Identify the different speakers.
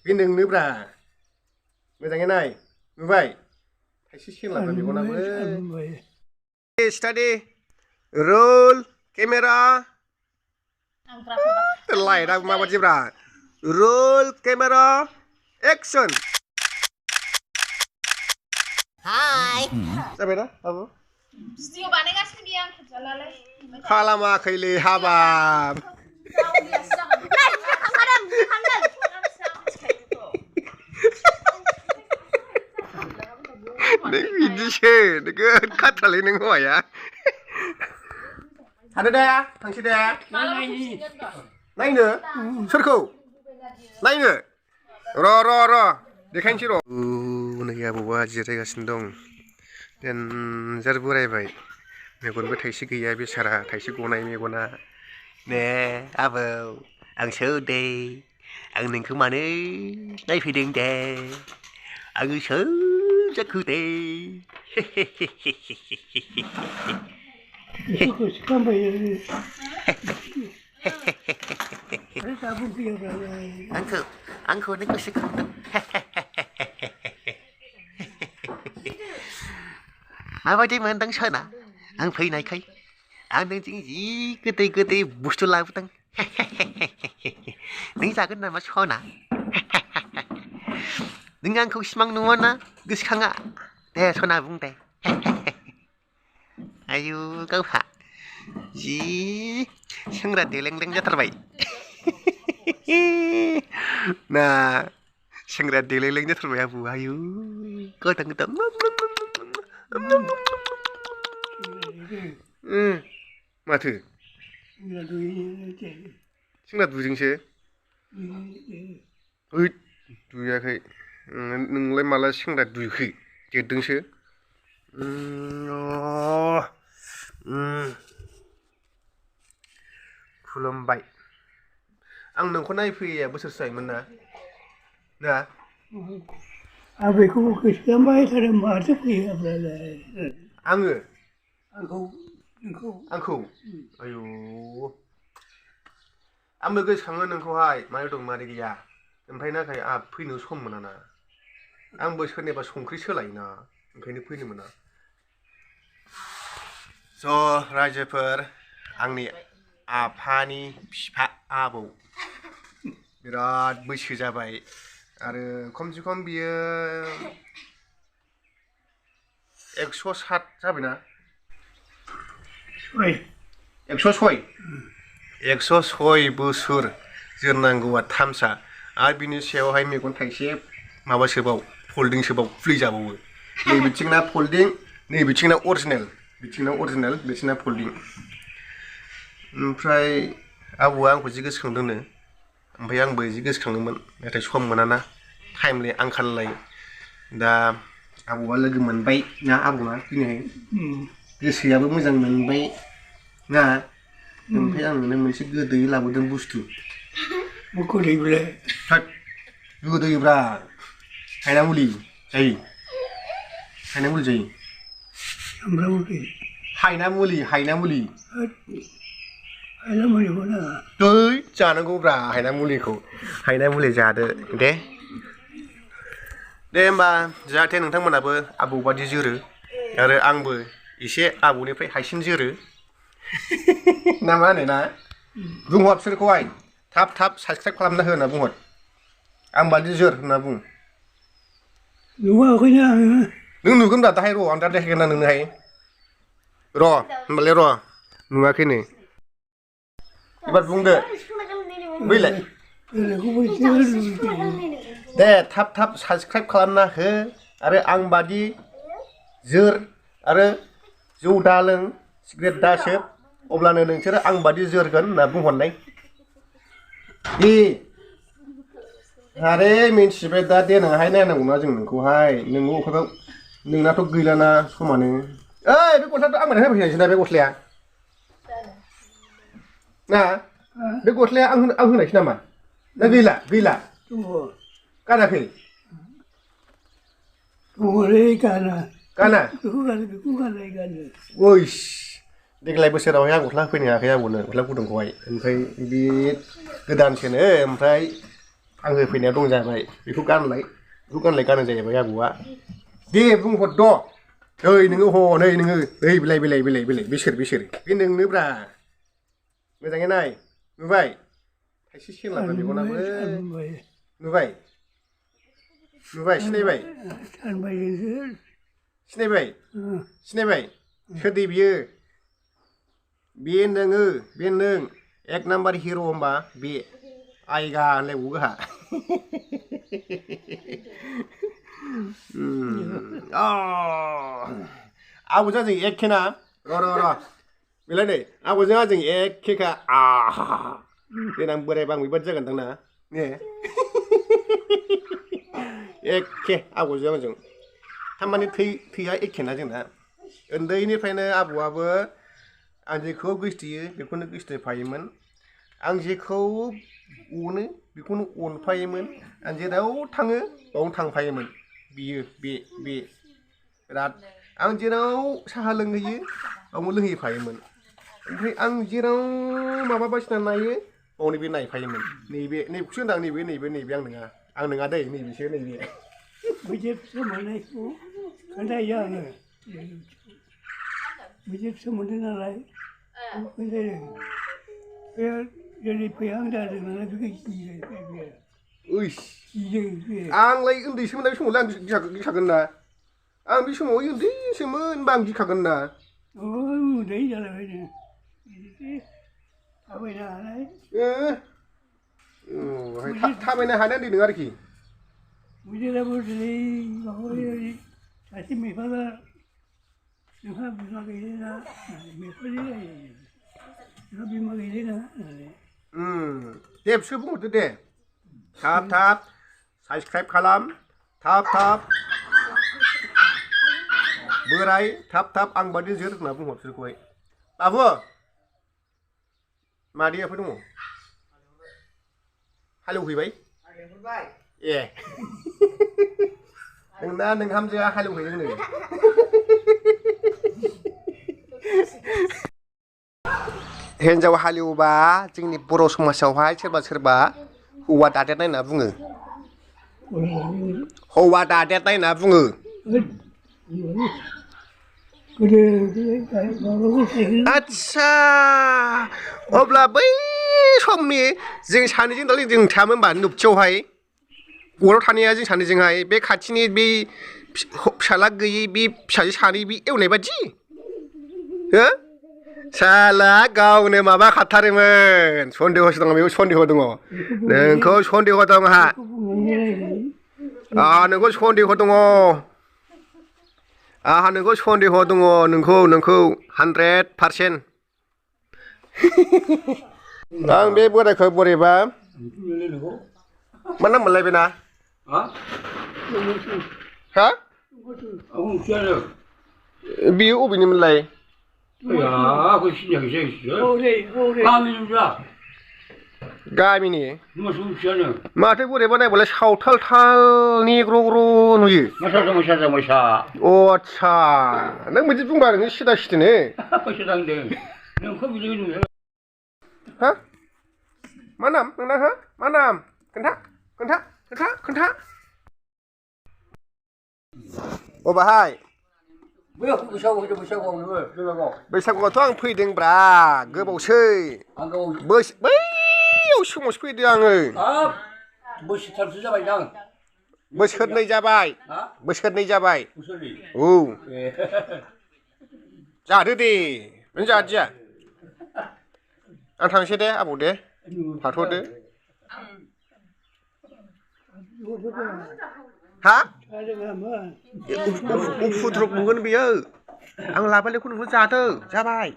Speaker 1: बे नोंनोब्रा मोजाङै नाय नुबाय थाइसे सेलाबा मेगनाबो स्टाडि रोल केमेरा लाइटआ माबादिब्रा रोल केमेरा एक्सन हाय जाबाय ना आबो भिडिअ बानायगासिनो गैया आं खेबजालालाय खालामाखैलै हाबाब नों बिदिसो नोगोद खाथ्रालै नों हौवाया थादो दे थांसै दे नायनो सोरखौ नायनो र' देखायनोसै र' नै आबौआ जिरायगासिनो दं देनजार बोरायबाय मेगनबो थाइसे गैया बेसारा थाइसे गनाय मेगना ने आबौ आंसो दे आं नोंखौ मानो नायफैदों दे आङो सोर जाखो दे आंखौ नों गोसोखांदों माबायदि मोनदों सना आं फैनायखाय आं नोंजों जि गोदै बुस्थु लाबोदों नों जागोन नामा सना नों आंखौ सिमां नुवाना गोसोखाङा दे सना बुं दे आयु गावहा जि सेंग्रा देलेंलें जाथारबाय ना सेंग्रा देलेंलें जाथारबाय आबौ आयु गोदान माथो सेंग्रा दुजोंसो ओइ दुयाखै नोंलाय माला सेंग्रा दुखो देरदोंसो खुलुमबाय आं नोंखौ नायफैया बोसोरसे जायोमोन ना
Speaker 2: आबैखौ गोसोखांबाय थादों माथो फैयाब्लालाय
Speaker 1: आङो
Speaker 2: आंखौ
Speaker 1: आयु आंबो गोसोखाङो नोंखौहाय मारै दं मारै गैया ओमफ्राय नाथाय आहा फैनो सम मोनाना आंबो सोरनिबा संख्रि सोलायोना ओंखायनो फैनो मोना स' रायजोफोर आंनि आफानि बिफा आबौ बिराद बैसो जाबाय आरो खमसे खम बियो 107 जाबायना 106 बोसोर जोरनांगौआ थामसा आरो बिनि सायावहाय मेगन थाइसे माबा सोबाव फल्डिं सोबाव खुलि जाबावो नै बिथिंना फल्डिं नै बिथिंना अरिजिनेल बिथिंना फल्डिं ओमफ्राय आबौआ आंखौ जि गोसोखांदोंनो ओमफ्राय आंबो जि गोसोखाङोमोन नाथाय सम मोनाना टाइमनि आंखाललाय दा आबौआ लोगो मोनबाय ना आबौआ दिनै गोसोआबो मोजां मोनबाय ना ओमफ्राय आं नोंनो मोनसे गोदै लाबोदों बुस्थु गोदैब्रा हायना मुलि जायो हायना मुलि दै जानांगौब्रा हायना मुलि जादो दे होमबा जाहाथे नोंथांमोनाबो आबौ बादि जोरो आरो आंबो एसे आबौनिफ्राय हायसिन जोरो ना मा होनो ना बुंहर बिसोरखौहाय थाब साबसक्राइब खालामना हो होनना बुंहर आं बादि जोर होनना बुं
Speaker 2: नुवाखैनो आङो
Speaker 1: नों नुगोन दा दाहाय र' आं दा देखायगोन ना नोंनोहाय र' होनबालाय र' नुवाखैनो एबार बुंदो बैलाय दे थाब साबसक्राइब खालामना हो आरो आं बादि जोर आरो जौ दा लों सिगारेट दा सोब अब्लानो नोंसोरो आं बादि जोरगोन होनना बुंहरनाय आरे मिन्थिबाय दा देनांहाय नायनांगौना जों नोंखौहाय नोंबो अफायबा नोंनाथ' गैलाना समानो ओइ बे गस्लायाथ' आं मोनहाय फैनायसै ना बे गस्लाया ना बे गस्लाया आं होनायसै नामा ना गैला गानाखै गाना ओइस देग्लाय बोसोरावहाय आं गस्ला होफैनो हायाखै आबौनो गस्ला गुदुंखौहाय ओमफ्राय बे गोदानसोनो ओमफ्राय आं होफैनायाव दं जाबाय बेखौ गानलाय गाननाय जाहैबाय आबौआ दे बुंहरद' ओइ नोङो हनै नोङो ओइ बिलाइ बिसोर बे नोंनोब्रा मोजाङै नाय नुबाय थाइसे सेलाफ्रा मेगनाबो नुबाय सिनायबाय सोरदै बियो बे नोङो बे नों एक नाम्बार हिर' होमबा बे आयगा होनलायबावो आहा आबौजों जों एखेना र' बेलाय नै आबौजों आजों एखेखा देनां बोरायबा आं बेबादि जागोनदां ना ने एखे आबौजों आंजों थारमाने थैया एखेना जोंना उन्दैनिफ्रायनो आबौआबो आं जेखौ गोसथोयो बेखौनो गोसथोफायोमोन आं जेखौ अनो बेखौनो अनफायोमोन आं जेराव थाङो बावनो थांफायोमोन बियो बे बिराद आं जेराव साहा लोंहैयो बावनो लोंहैफायोमोन ओमफ्राय आं जेराव माबा बायसिना नायो बावनो बे नायफायोमोन नैबेखौसो होनदां नैबे आं नङा दै नैबेसो नैबे
Speaker 2: मैदेर सोमोननायखौ खोन्थायो आङो मैदेर सोमोन्दो नालाय खोन्थायो बे जेरै फैहां जादों नालाय बेखौ गियो
Speaker 1: आंलाय उन्दैसोमोन बे समावलाय आं गिखागोन ना आं बे समाव उन्दैसोमोन होनबा आं गिखागोन ना
Speaker 2: उन्दै जालायबायनो थाबायनो हानाय
Speaker 1: थाबायनो हानाय उन्दै नङा आरोखि
Speaker 2: मैदेराबो दिनै माबायो सासे बिफाया नोंहा बिमा गैलिया बिफानि नोंहा बिमा गैलिया
Speaker 1: दे बिसोर बुंहरदो दे थाब साबसक्राइब खालाम थाब बोराय थाब आं बादि जोर होनना बुंहर बिसोरखौहाय बाबु मादैयाफोर दङ हालेवहैबाय ए नोंना नोंहामजोआ हालेवहैदों नो हिन्जाव हालेवबा जोंनि बर' समाजावहाय सोरबा हौवा दादेरनाय होनना बुङो हौवा दादेरनाय होनना बुङो आच्छा अब्ला बै समनि जों सानैजों दालाय जों थायामोन होनबा नुबथियावहाय अराव थानाया जों सानैजोंहाय बे खाथिनि बे फिसाला गैयै बे फिसाजो सानै बे एवनाय बादि हो साला गावनो माबा खाथारोमोन सन्देहसो दङ बेयाव सन्देह दङ नोंखौ सन्देह दं आंहा नोंखौ सन्देह दङ आंहा नोंखौ सन्देह दङ नोंखौ 100% आं बे बोरायखौ बोरैबा मा नाम मोनलाय बेना हा बियो अबेनिमोनलाय गामिनि माथो बोरैबा नायबालाय सावथालनि ग्र' नुयो आच्छा नों बिदि बुंबा नोङो सिदा सिदिनो हा मा नाम नोंना हो मा नाम खोन्था अबाहाय बैसागुआवथ' आं फैदोंब्रा गोबावसै बैयाव समावसो फैदों आङो
Speaker 2: बोसोरथामसो जाबायदां
Speaker 1: बोसोरनै जाबाय औ जादो दे नों जादिया आं थांसै दे आबौ दे थाथ'दो हा उफुद्रुग मोनगोन बियो आं लाबोनायखौ नोंनो जादो जाबाय